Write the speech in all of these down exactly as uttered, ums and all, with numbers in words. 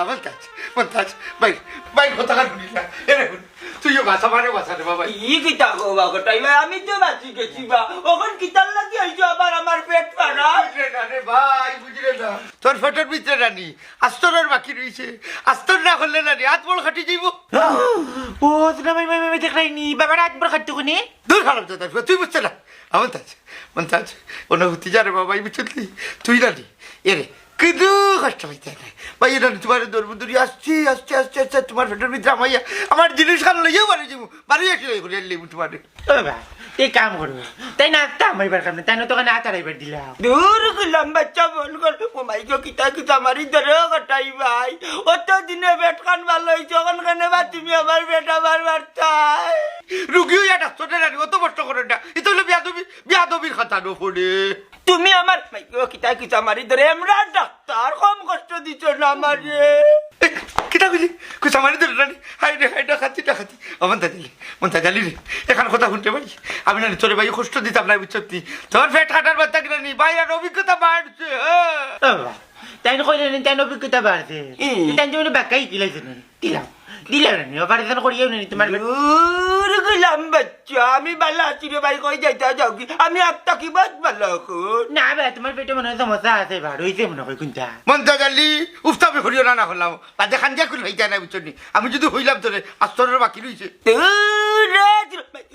মন্তাজ, মন্তাজ, ভাই, ভাই, কথা কান শুনিস না। এরে হুন, তুইও বাঁচা, আমারেও বাঁচা রে বাবা। ই কিতা কও বা কটাই ভাই, আমি তো বাঁচি গেছি বা। অখন কিতার লাগি আইছো আবার আমার পেট ফাড়া? বুঝরে না রে ভাই, বুঝরে না। তোর পেটর ভিতরে নানি, আস্তরর বাকি রইছে। আস্তর না করলে নানি, আত বড় খাটি যাইবো। ও, না, ভাই, ভাই, ভাই, দেখ নাই নি, বাবার আত বড় খাটতে কোনে? দূর হারামজাদা, তুই বুঝতে না। মন্তাজ, মন্তাজ, অনুভূতি যা রে বাবা, এই বুঝলি? তুই নানি, এরে, কিন্তু কষ্ট হইতে নাই। ভাই, এ নানি, তোমার দৌড় দৌড়ি আসছি, আসছি, আসছি, আসছি, তোমার পেটর ভিতরে আমাইয়া, আমার জিনিস খান লইয়া বাড়ি যাবো। বাড়ি আসি লই করে আনলি তোমার। ও বাবা, এই কাম করবো। তাই না, তা আমার বার কাম না, তাই না তোকে না তারাই বার দিলাম। দূর গুলাম বাচ্চা বল কর, ও মাই গো, কিতা কিতা মারি ধরে কটাই ভাই। অত দিনে পেট খান ভালো হইছে, অখন কেনে বা তুমি আমার পেট আবার মারতাই? রুগী হইয়া ডাক্তার নানি, অত কষ্ট করে না। এটা হলো বিয়াদবি, বিয়াদবির খাতা নো পড়ে। তুমি আমার মাই গো, কিতা কিতা মারি ধরে, আমরা ডাক্তার, কম কষ্ট দিছ না আমারে। এ, কিতা কইলি? কুচা মারি ধরে নানি। হায় রে, হায়, ডাকাতি, ডাকাতি। ও মন্তাজ আলী, মন্তাজ আলী রে, এখান কথা শুনতে পারি? আমি নানি তোরে ভাই কষ্ট দিতাম না, বুঝছত নি? তোর পেট কাটার বাচ্চা কিনা নি, ভাই আর অভিজ্ঞতা বাড়ছে, হ্যাঁ। ও বাবা, তাই না কইলে নি, তাই না অভিজ্ঞতা বাড়ছে। হুম। তাই জন্য বাক্কাই কিলাইছে না। দিলাম, দিলাম না নি, অপারেশন করিয়াও না নি তোমার পেট। দূর গুলাম বাচ্চা, আমি বালা আছি রে ভাই, কই যাইতা যাও কি? আমি আত্মা কি বাদ বালা এখন? না ভাই, তোমার পেটে মনে হয় সমস্যা আছে, বার হইছে মনে হয় কোনটা। মন্তাজ আলী, উফতাবি করিও না, না হলাম। বাদে খান দিয়া কুল হইতা না, বুঝছো নি? আমি যদি হইলাম তোরে, আস্তরের বাকি রইছে। দূর রে,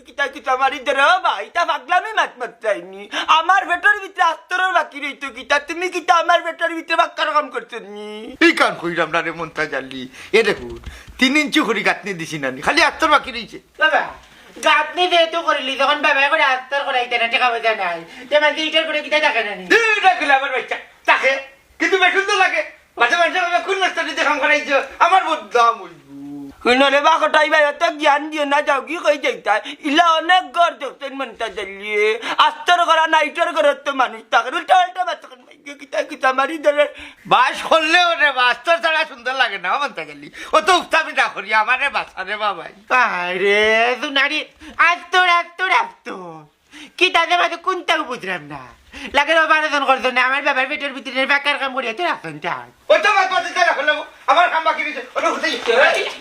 কিতা কিতা মারি ধরে, ও ভাই, তা পাগলামি মাত মাত চাইনি। আমার পেটর ভিতরে আস্তরের বাকি রইতো কিতা? তুমি কিতা আমার পেটর ভিতরে বাক্কার কাম করছো নি? এই কাম কইলাম না রে মন্তাজ আলী। এ দেখো, তিন ইঞ্চি করি গাঁথনি দিছি নানি, খালি আস্তর বাকি রইছে। বাবা, গাঁথনি যেহেতু করিলি, তখন বাবায় করে আস্তর করাইতে না, টেকা পয়সা নাই। তে মাঝে ইটার করে কিতা থাকে না নি? এই দেখলে আমার বাচ্চা, থাকে, কিন্তু বেতন তো লাগে। মাঝে মাঝে বাবা কোন মাস্টারি দেখাম করাইছো? আমার বদনাম হইব। হুনো রে বা কটাই ভাই, অত জ্ঞান দিও না, যাও কি কই যাইতা? ইলা অনেক ঘর দেখছেন মন্তাজ আলীয়ে। আস্তর করা নাইটর ঘরত তো মানুষ থাকে, উল্টা উল্টা বাচ্চা কিতা কিতা মারি ধরে। বাস করলেও রে, বাস তোর ছাড়া সুন্দর লাগে না, মন্তাজ আলী। ও তো উফতাবি না করি, আমারে বাঁচা রে বাবাই। আরে, সুনারি, আজ তোর, আজ তোর, আজ তোর। কিতা যে মাঝে কোনটাও বুঝলাম না। লাগে অপারেশন করছো না, আমার বাবার পেটর ভিতরে বাক্কার কাম করিয়া তো রাখছেন তাই। ও তো বাদ বাদ দিতে রাখো না, আমার কাম বাকি রইছে। ওটা কোথায়?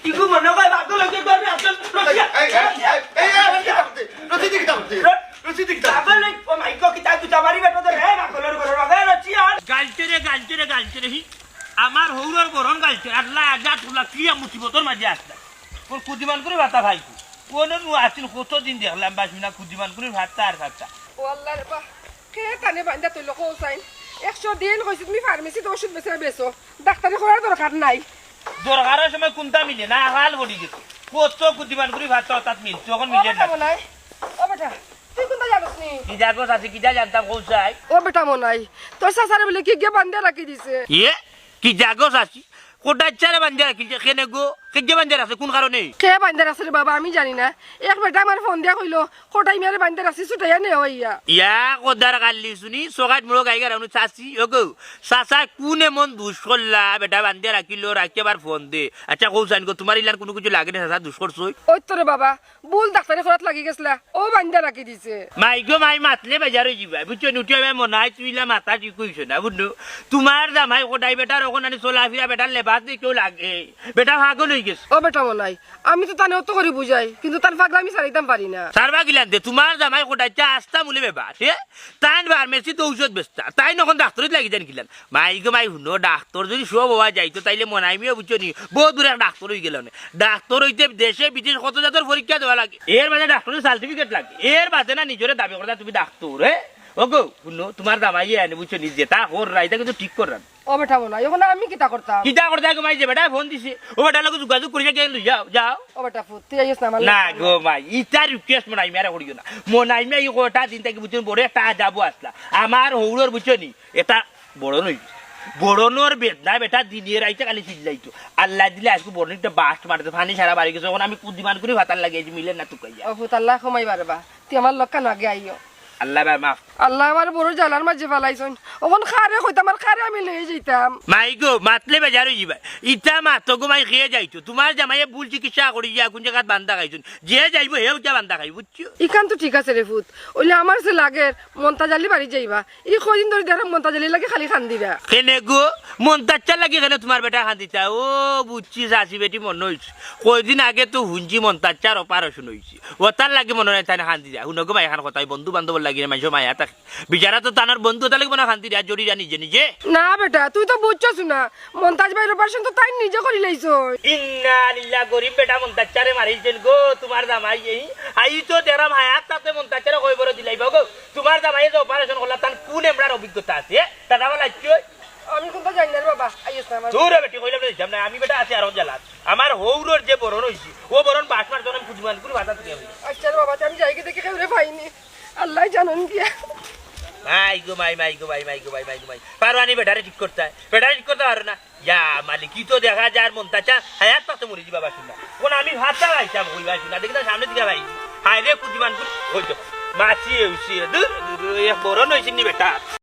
ইগু মনে হয় বাদ লাগে তোর আসল। এই, এই, এই, এই, এই, আমার কিতা করতে? রশিদি কিতা করতে? রশিদি কিতা করতে? পাগল হই, ও মাই গড, কিতা কিতা মারি বেটা তোর, হে পাগলর ঘরর বাবা, এ রশি আর। গালছে রে, গালছে রে, গালছে রে, হি। আমার হৌরর বরন গালছে, আল্লাহ, আজা তুলা, কি মুসিবতর মাঝে আসলা। কোন কুদিমান করে বাতা ভাই, কোন নু আসিন, কতদিন দেখলাম, বাসি না, কুদিমান করে ভাতটা আর ভাতটা। ও আল্লাহ রে বা, কে তানে বান্দা তুইল কৌসাইন? একশো দিন কইছি তুমি ফার্মেসিত ওষুধ বেচে বেচো, ডাক্তারি করার দরকার নাই। দরকারর সময় কোনটা মিলে না, হাল বলি গেছে। কত কুদিমান করে ভাতটা অর্থাৎ মিলছে, অখন মিলে না। ও বেটা, ও বেটা, তুই কোনটা জানোস নি? কিতা গো চাচি, কিতা জানতাম, কৌসাই? ও বেটা মনাই, তোর চাচারে বলে কি গিয়ে বান্ধে রাখি দিছে? ইয়ে? কিতা গো চাচি? কটাইচ্চারে বান্ধে রাখিল যে, কেনে গো? কে যে বান্ধে রাখছে, কোন কারণে? কে বান্ধে রাখছে রে বাবা, আমি জানি না। এক বেটা আমার ফোন দিয়া কইলো, কটাই মিয়ারে বান্ধে রাখছি, ছুটাইয়া নেও ইয়া। ইয়া কদার কাল্লি শুনি, সগাত মুড়ো গাইগার অনু চাচি, ও গো, চাচা কোন এমন দুষ করলা, বেটা বান্ধে রাখিল, রাখি আবার ফোন দে। আচ্ছা, কৌসাইন গো, তোমার ইলার কোনো কিছু লাগে না, চাচা দুষ করছো? ওই তো রে বাবা, ভুল ডাক্তারি করাত লাগি গেছলা, ও বান্ধা রাখি দিছে। মাই গো মাই, মাতলে বেজার অই যিবায়, বুঝছো নি? উঠিয়া মনাই তুই ইলা মাথা ঠিক অইছে না, বুঝছো? তোমার জামাই কটাই বেটার অখন আনি চলাফিরা বেটার লেবাস দেখিও লাগে, বেটা পাগল অই গেছে। ও বেটা মনাই, আমি তো তানে অত করি বুঝাই, কিন্তু তান পাগলামি ছাড়াইতাম পারি না। সারবা গিলান দে, তোমার জামাই কটাইচ্চা আস্তা মুলে বেবাস, হে? তাইন ফার্মেসিত ঔষধ বেচতা, তাইন অখন ডাক্তারিত লাগি যান গিলান। মাই গো মাই, হুনো, ডাক্তর যদি সব হওয়া যাইতো, তাইলে মনাই মিয়া, বুঝছো নি, বহুত দূরে এক ডাক্তর অই গেল নে। ডাক্তর অইতে দেশে বিদেশ কত জাতর পরীক্ষা দেওয়া লাগে, এর বাদে ডাক্তরের সার্টিফিকেট লাগে, এর বাদে না নিজরে দাবি করতা তুমি ডাক্তর, হে? ও গো, হুনো, তোমার জামাইয়ে আনে, বুঝছো নি, যেটা কররা, ইটা কিন্তু ঠিক কররা না। ও বেটা মনাই, অখন আমি কিতা করতাম? কিতা করতায় গো মাই, যে বেটায় ফোন দিছে, ও বেটার লগে যোগাযোগ করি গিয়া লই যাও, যাও। ও বেটা ফুত, তুই আইস না আমার না লগে। গো মাই, ইটা রিকোয়েস্ট মনাই মিয়ারে করিও না। মনাই মিয়া ই কয়টা দিন থাকি, বুঝছো নি, বড় একটা আজাবো আসলা। আমার হৌরর, বুঝছো নি, এটা বড়ন অই গেছে। বড়নর বেদনায় বেটা দিনে রাইতে খালি চিল্লাইতো। আল্লায় দিলে আইজকু বড়ন একটা বাস্ট মারছে, পানি সারা বাড়ি গেছে। অখন আমি কুদিমান করি ভাতার লাগি আইছি, মিলে না তুকাইয়া। ও ফুত, আল্লায় কমাইবা রে বা, তুই আমার লগে আগে আইও। আল্লায় ভাই মাফ। আল্লায় আমারে বড় জ্বালার মাঝে ফালাইছইন। অখন কারে কইতাম আর কারে আমি লইয়া যাইতাম? মাই গো, মাতলে বেজার অই যিবায়। ইটা মাতো গো মাই, কে যাইতো? তোমার জামাইয়ে ভুল চিকিৎসা করি গিয়া কোন জাগাত বান্ধা খাইছইন। যে যাইবো হে উঠা বান্ধা খাইবো, বুঝছো? ইখান তো ঠিক আছে রে ফুত। অইলে আমার যে লাগের মন্তাজ আলী বাড়ি যাইবা। ই কয়দিন ধরি দেখরাম মন্তাজ আলীর লাগি খালি কান্দিরা। কেনে গো? মন্তাজ চাচার লাগি কেনে তুমার বেটায় কান্দিতা? ও বুঝছি, চাচি বেটি মনো অইছে। কয়দিন আগে তো হুনছি মন্তাজ চাচার operation অইছে। অতার লাগি মনো নাই তাইন কান্দিতা। হুনো গো মাই, এখান কথা, বন্ধু বান্ধবর লাগি নি, মানষর মায়া থাকে। বিচারা তো তানর বন্ধু, অতার লাগি মনো কান্দিতা, আর জড়িরা নিজে নিজে। না বেটা, তুই তো বুঝছস না। মন্তাজ ভাইর operation তো তাইন নিজে করিলাইছইন। ইন্না লিল্লাহ, গরিব বেটা মন্তাজ চাচারে মারিলছইন গো, তুমার জামাই এই। আই তো দেখরাম হায়াত থাকতে মন্তাজ চাচারে কয়বর দিলাইবা গো। তুমার জামাইয়ে যে operation করলা, তান কুন এমরার অভিজ্ঞতা আছে, এ? দাদা বলা কি অয়? আমি কুন্তা জানি না রে বাবা, আইস না আমার। দূর হ বেটি, কইলাম না দিতাম না, আমি বেটা আছি আরক জালাত। আমার হউরর যে বরন অইছে, অউ বরন বাঁশ মারতো না, আমি কুদিমান করি বাধা তুলে অইছে। আচ্ছা রে বাবা, তে আমি যাইগি দেখি কেউরে পাইনি, আল্লায় জানইন গিয়া। মাই গো মাই, মাই গো মাই, মাই গো মাই, মাই গো মাই। পারো আনি বেটারে ঠিক করতায়, বেটারে ঠিক করতা পারো না। ইয়া মালিক, ই তো দেখা যার মন্তাজ চাচা হায়াত থাকতে মরি যিবা বাসুন না। কোন আমি ভাতটা খাইতাম, কই বাসুন না, দেখি তার সামনে দিকে ভাই। হায় রে, কুদিমান করি, ওই তো, মাছি এসে, দূর, দূর, এক বরন অইছে নি বেটা।